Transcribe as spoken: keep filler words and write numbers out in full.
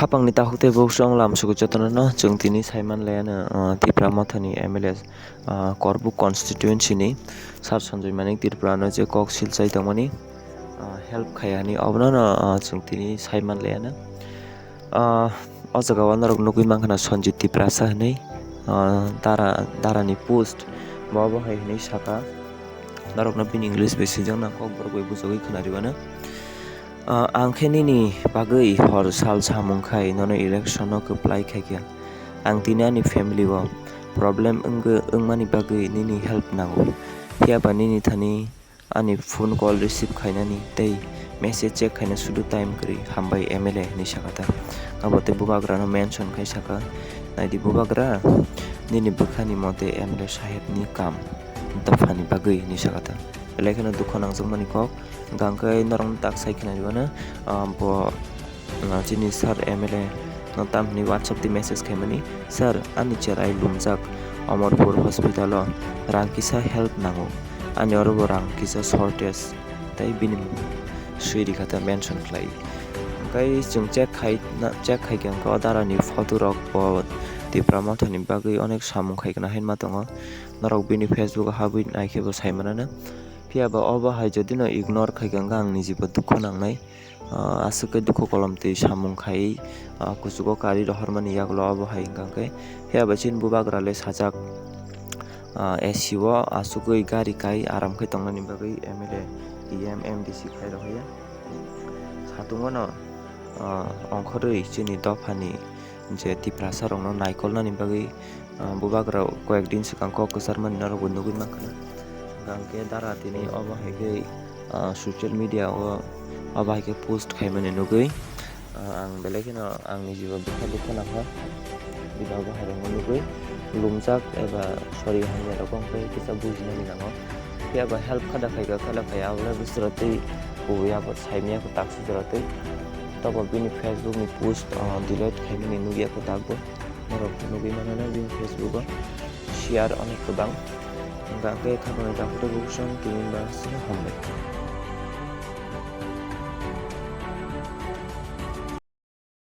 Hapangni takhuk tei bukhuk chwng lam suku jotono no chwng tini saiman laiano, ah, Tipra Mothani M L A, ah, Korbuk constituency ni Sir Sanjoy Manik Tripura no je kok silchai tongmani, ah, help khai ani obono no, ah, chwng tini saiman laiano. Ah, o jaga o norok nugwi mankha na Sanjit Tiprasa hinwi, ah, dara, dara ni post bo obo hai hinwi saka. Norokno bini English bai swijak nang kok borok bai bujagwi khwnaribano. Ah, ang khe nini bagwi hor sal samung khai nono election no kwplai khaikha. Ang tini ani family o problem wngwi, wngmani bagwi nini help nango. Phiya ba nini thani ani phone call receive khainani tei message check khaina sudu time kwrwi, "Hambai M L A," hinwi sakha ta. Abo tei bubagrano mention khai sakha, "Naidi bubagra, nini bwkhani mote M L A sahebni kam dophani bagwi," hinwi sakha ta. Belai kheno dukho nangjakmani kok. Hwnkhe norokno tak sai khwnaribano, ah, bo, ah, chini sir M L A no tam hwnwi WhatsApp di message khaimani, "Sir, ani cherai lumjak Amarpur hospital o, rang kisa help nango, ani oro bo rang kisa shortage," tei bini mung swi rikha ta mention khlai. Hwnkhe chwng check khai na, check khaikhe hwnkhe o dara ni photo rok bo Tipra Mothani bagwi onek samung khaikha na hinma tongo. Norok bini Facebook o habwi naikhe bo saimanano. Phiya ba obo hai jodi no ignore khaikha hwnkhe ang nijibo dukhu nangnai. Ah, aswk khe dukhu kolom twi samung khai, ah, kuchugo kari rohormani yagulo obo hai hwnkha khe. Phiya ba chini bubagra le sajak, ah, A C o achugwi gari kai aram khe tongnani bagwi M L A, E M, M D C khai rohorya. Satung o no, ah, ongkhorwi chini dophani je Tiprasa rokno naikolnani bagwi, ah, bubagra koyek din swkang kok kwcharmani norokbo nugwi mankha. Hwnkhe dara tini obo hai khe, ah, social media o obo hai khe post khaimani nugwi, ah, ang belai kheno ang nijibo bwkha dukha nangkha. Bini obo hai rokno nugwi lumjak eba sori hamya rok wngkhe kisa bujinani nango. Phiya ba help khada khaika khada khaya abole bwswra tei kubui abo saimya kwtak sijora tei. Tobo bini Facebook ni post, ah, delete khaimani nugya kwtakbo. Norok nugwi mano na bini Facebook o share onek kwbang. Hwnkha khe khaknwi takhuk tei bukhuk song tini ba sini hambai.